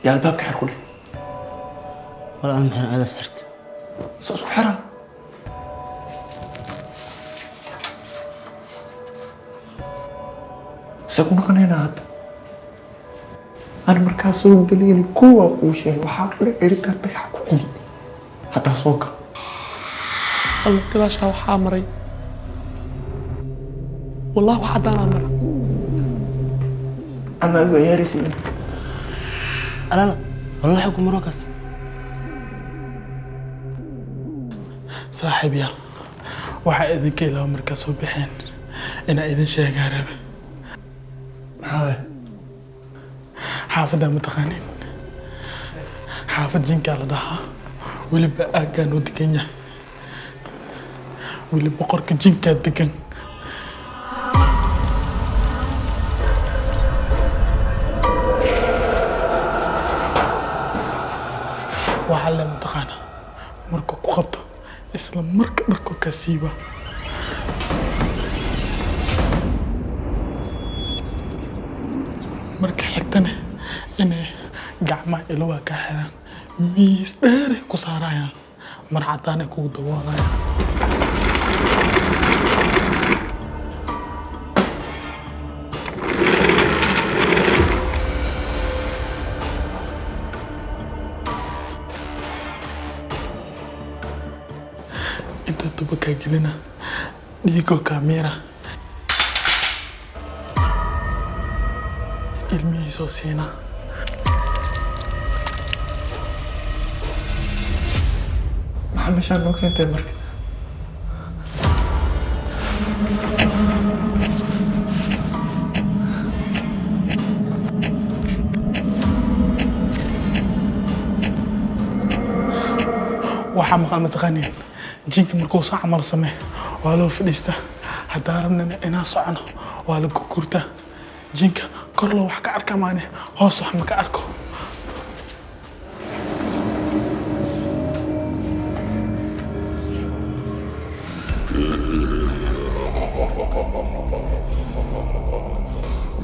Dee albaabka xir ku dheh. Wal aan maxaan aada sirta. Soo isku xiraa. See ku noqonaynaa hadda? Aan markaa soo geliyni kuwa uu sheegay waxaa ku dheh eritaan dhagax ku celi haddaa soo gal. Alla, gadaashaa waxaa maray, wallahi wax caddaanaa maray. Ama adigu ciyaaraysa. Alala, wallahi ku maro kaas. Saaxiib yaal, waxaa idinka ilaawa markaa soo baxeen inaa idin sheegaa rabe. Maxaa waay? Xaafaddaa ma taqaanin, xaafad jinkaa la dhahaa, weliba aaggaa noo degan yahay, weli boqorka jinkaa degan. Waxaa le mataqaana markuu ku qabto isla marka dharkoo kaa siiba. Marka xigtana inay gacmaha ilowaa kaa xiraan, miis dheeray ku saarayaan, mar caddaanay kugu daboolayaan. Inta duba kaa gelina, dhiigoo kaa miira, ilmihiisoo siina. Maxaa meeshaan noo keentay marka? Waxaa maqal mataqaaniin, jinka markuu soo camal samee waa loo fadhiistaa, haddaa rabnana inaan socono waa la gurgurtaa. Jinka kor loo wax ka arka maane, hoos wax ma ka arko.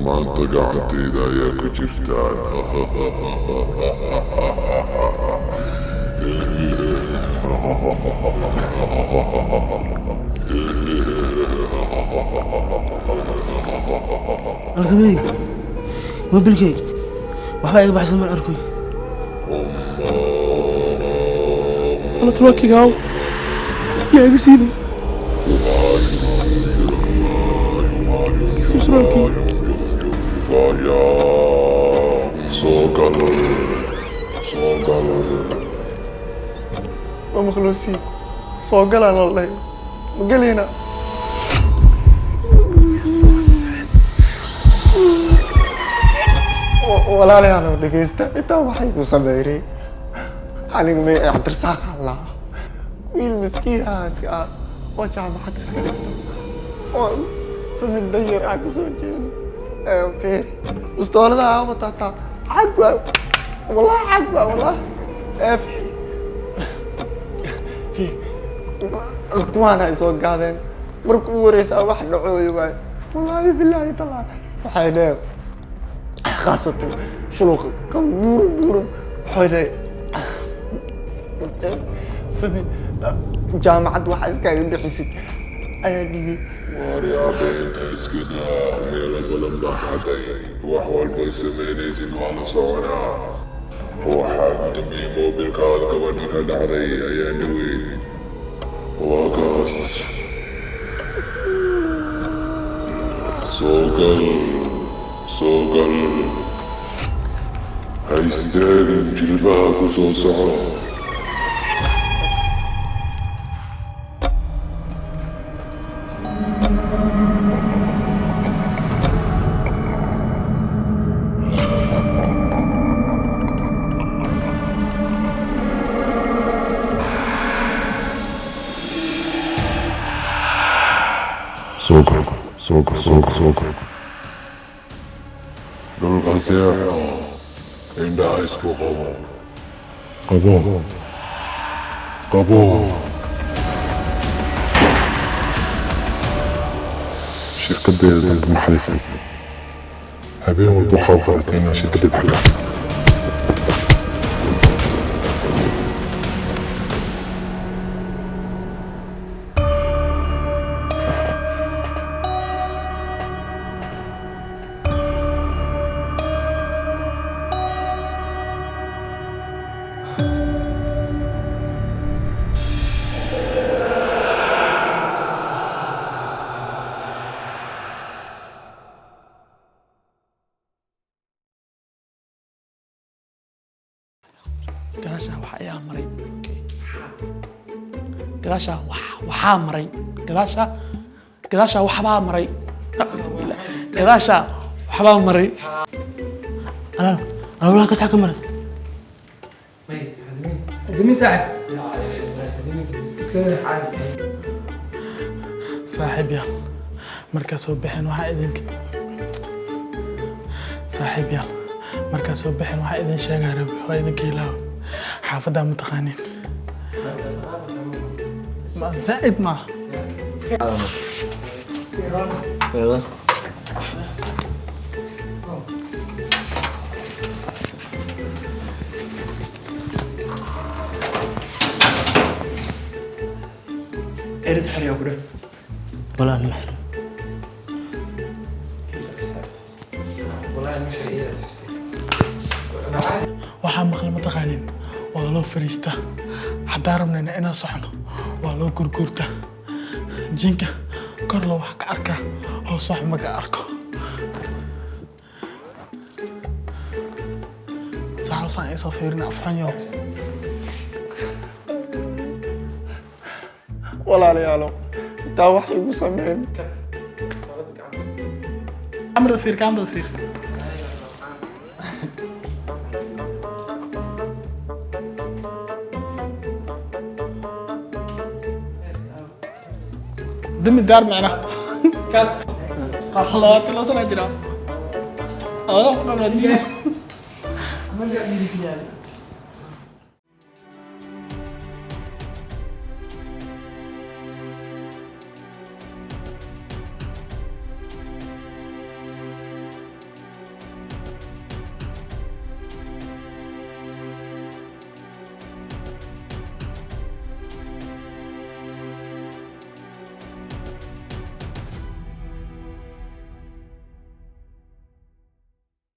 Maanta gacantayda ayaa ku jirtaan. Alkabey, mobilkay waxba iga baxsan ma arkoy. Alla, surwaalkayga aw, yaa iga siibay surwaalkii. Soo gal, soo gal. Ma maqloosii? Soo galaa la dhahay, ma gelayna? Walaalayaal, dhegeysta, intaa waxay ku sameynay aniga may Cabdirasaaq allaa, wiil miskiin ah iska ah oo jaamacad iska dhigto oo famil danyar ah kasoo jeedo. Fiiri bustooladaha watataa, cag waa, wallahi cag waa, wallahi. Fiiri, fiiri kuwaan ay soo gaadeen marka ugu horeysa wax dhacooyo waay, wallaahi bilaahi talaa. Waxay dheheen khaasatan shuluqa kan buuran buuran, waxay dheheen famil jaamacad waxa iskaaga bixisid ayaa dhibay. Waaryaaba, inta iska daa, meelo badan baa xaday, wax walba samaynaysid waa la soconaa. Waxaa ugu dambeeyey moobilkaada gabadha ka dhacday ayaa dhaweyd, waa kaas. Soo gal, soo gal, ha istaagin, jilbaha ku soo soco. Soo gal, soo gal, soo gal, soo gal. Dhulka seexo, indhaha isku qabo, qabo, qabo. Shirkadeeda dambe maxalisay habeen walba waxaa u baratay inaa shirkadda xagaa. Gadaashaa waxaa maray, gadaashaa, gadaashaa waxbaa maray, gadaashaa waxbaa maray. Alaal alaal ka ka maray. دمين ساحب. Saaxiib yaal, markaa soo baxeen waxaa idinka, saaxiib yaal, markaa soo baxeen waxaa idin sheegaa rabi waa idinka ilaawa. Xaafaddaa ma taqaaniin, ma zaa'id maaha. Erid xeryaa ku dheh. Walaa ma xirin. Waxaa maqla ma taqaanin, waa loo fariistaa. Haddaan rabnayna inaan socono, waa loo gurguurtaa. Jinka kor loo wax ka arkaa, hoos wax ma ka arko. Saxawsaan ay soo fiirin afxanyo. Walaalayaalo, intaa wax igu sameyn. Kamarada fiir, kamarada fiir. Dimi daar macna 22 sano jira.